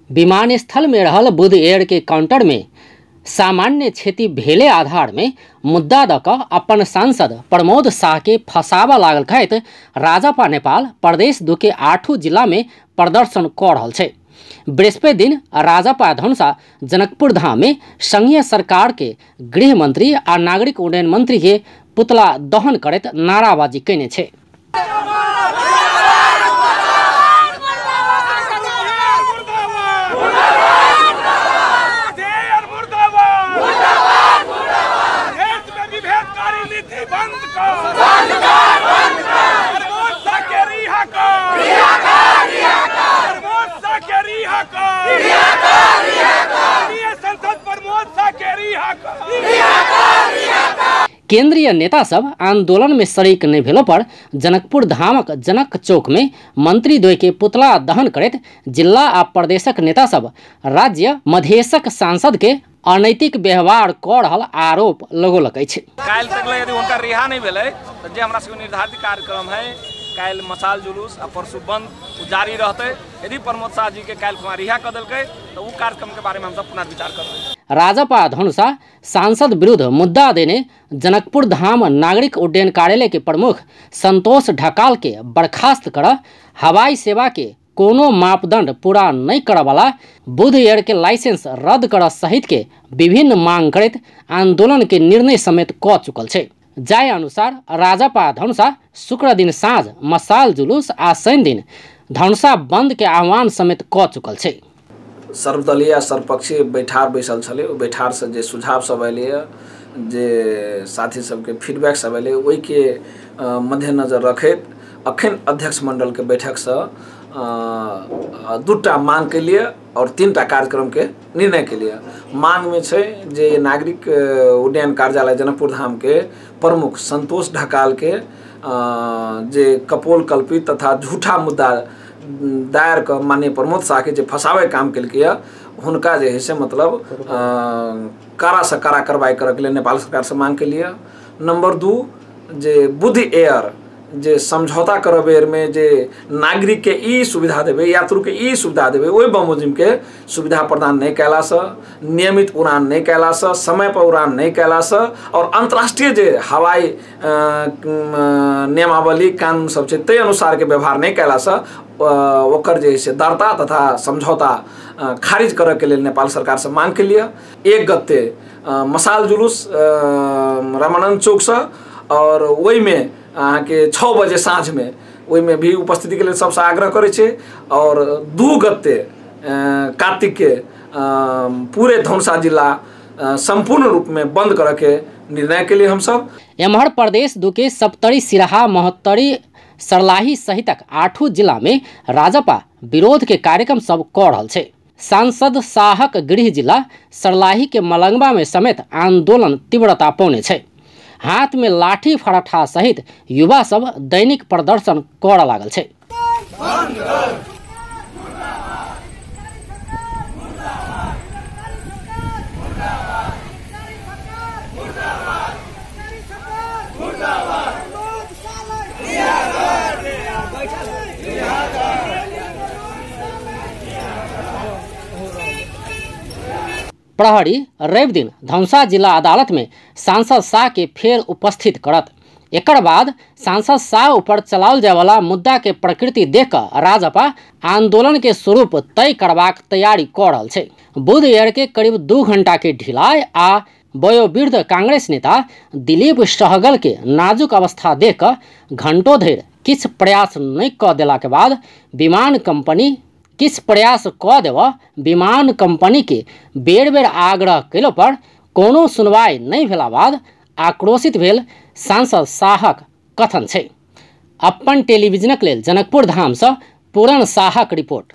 विमानस्थल में रहल बुद्ध एयर के काउंटर में सामान्य क्षति भेले आधार में मुद्दा दऽ कऽ अपन सांसद प्रमोद शाह के फंसाबऽ लागल कहैत राजपा नेपाल प्रदेश 2 के 8 जिला में प्रदर्शन कऽ रहल छै। बृहस्पति दिन राजपा धनुषा जनकपुर धाम में संघीय सरकार के गृह मंत्री आ नागरिक उड्डयन मंत्री के पुतला दहन करैत नाराबाजी कयने छै। केंद्रीय नेता सब आंदोलन में शरीक नहीं भेलो पर जनकपुर धामक जनक चौक में मंत्री द्वय के पुतला दहन करैत जिला आ प्रदेशक नेता सब राज्य मधेशक सांसद के अनैतिक व्यवहार कऽ रहल आरोप लगौलक अछि। काल्हि तक यदि हुनका रिहा नहीं भेलै तऽ जे हमरा सबके निर्धारित कार्यक्रम है काल्हि मशाल जुलूस आ परसू बंद जारी रहतै। यदि प्रमोद शाह जी के काल्हि खुमा रिहा कऽ देलकै तऽ ओ कार्यक्रम के बारे में हमसब पुनः विचार करबै। राजपा धनुषा सांसद विरुद्ध मुद्दा देने जनकपुर धाम नागरिक उड्डयन कार्यालय के प्रमुख संतोष ढकाल के बर्खास्त कर हवाई सेवा के कोनो मापदंड पूरा नहीं करवाला बुद्ध एयर के लाइसेंस रद्द कर सहित के विभिन्न मांग करैत आंदोलन के निर्णय समेत कऽ चुकल छै। जाय अनुसार राजपा धनुषा शुक्र दिन साँझ मसाल जुलूस आ शनि दिन धनुषा बंद के आह्वान समेत कऽ चुकल छै। सर्वदलीय आ सर्वपक्षीय बैठार बैसल छलै, ओ बैठारसँ जे सुझाव सब अयलैए, जे साथी सबके फीडबैक सब अयलै, ओहिके मद्देनजर रखैत अखन अध्यक्ष मण्डलके बैठकसँ 2टा मांग के लिए और 3टा कार्यक्रम के निर्णय के लिए। मांग में छै जे नागरिक उड्डयन कार्यालय जनकपुर धाम के प्रमुख संतोष ढकाल के जे कपोल कल्पित तथा झूठा मुद्दा दायर कऽ माननीय प्रमोद शाह के जे फंसावे काम केलकै हुनका जे है से मतलब कड़ा से कड़ा कार्रवाई करके लिए नेपाल सरकार से मांग के लिए। नंबर 2 जे बुद्ध एयर जे समझौता करऽ बेर में जे नागरिक के ई सुविधा देबै, यात्रु के ई सुविधा देबै, ओहि बमोजिम के सुविधा प्रदान नहीं कयलासँ, नियमित उड़ान नहीं कयलासँ, समय पर उड़ान नहीं कयलासँ और अंतर्राष्ट्रीय जे हवाई नियमावली कानून सब छै ताहि अनुसार के व्यवहार नहीं कयलासँ ओकर जे से दर्ता तथा समझौता खारिज करऽ के लेल नेपाल सरकार से मांग के लिए। 1 गते मसाल जुलूस रामानंद चौकसँ और ओहिमे अहाँके 6 बजे साँझमे ओहिमे भी उपस्थितिके लेल सबसँ आग्रह करै छै। और 2 गते कार्तिक के पूरे धनुषा जिला संपूर्ण रूपमे बंद करऽके निर्णय के लिए हमसब। एम्हर प्रदेश 2 के सप्तरी, सिराहा, महोत्तरी, सर्लाही सहितक 8 जिला में राजपा विरोध के कार्यक्रम सब कऽ रहल छै। सांसद शाहक गृह जिला सर्लाही के मलंगवा में समेत आंदोलन तीव्रता पौने छै। हाथ में लाठी फराठा सहित युवा सब दैनिक प्रदर्शन करऽ लागल छै। प्रहरी रवि दिन धनुषा जिला अदालत में सांसद शाह के फेर उपस्थित करत। एकर बाद सांसद शाह ऊपर चलाओल जायवाला मुद्दा के प्रकृति देख कऽ राजपा आंदोलन के स्वरूप तय करबाक तैयारी कऽ रहल छै। बुद्ध एयर के करीब 2 घंटा के ढिलाई आ वयोवृद्ध कांग्रेस नेता दिलीप सहगल के नाजुक अवस्था देख कऽ घंटों धरि किछु प्रयास नहि कऽ देला के बाद विमान कंपनी किछु प्रयास कऽ देबऽ विमान कंपनी के बेर बेर आग्रह कयलो पर कोनो सुनवाई नहि भेला बाद आक्रोशित भेल सांसद शाहक कथन छै। अपन टेलीविजनक लेल जनकपुर धामसँ पूरन शाहक रिपोर्ट।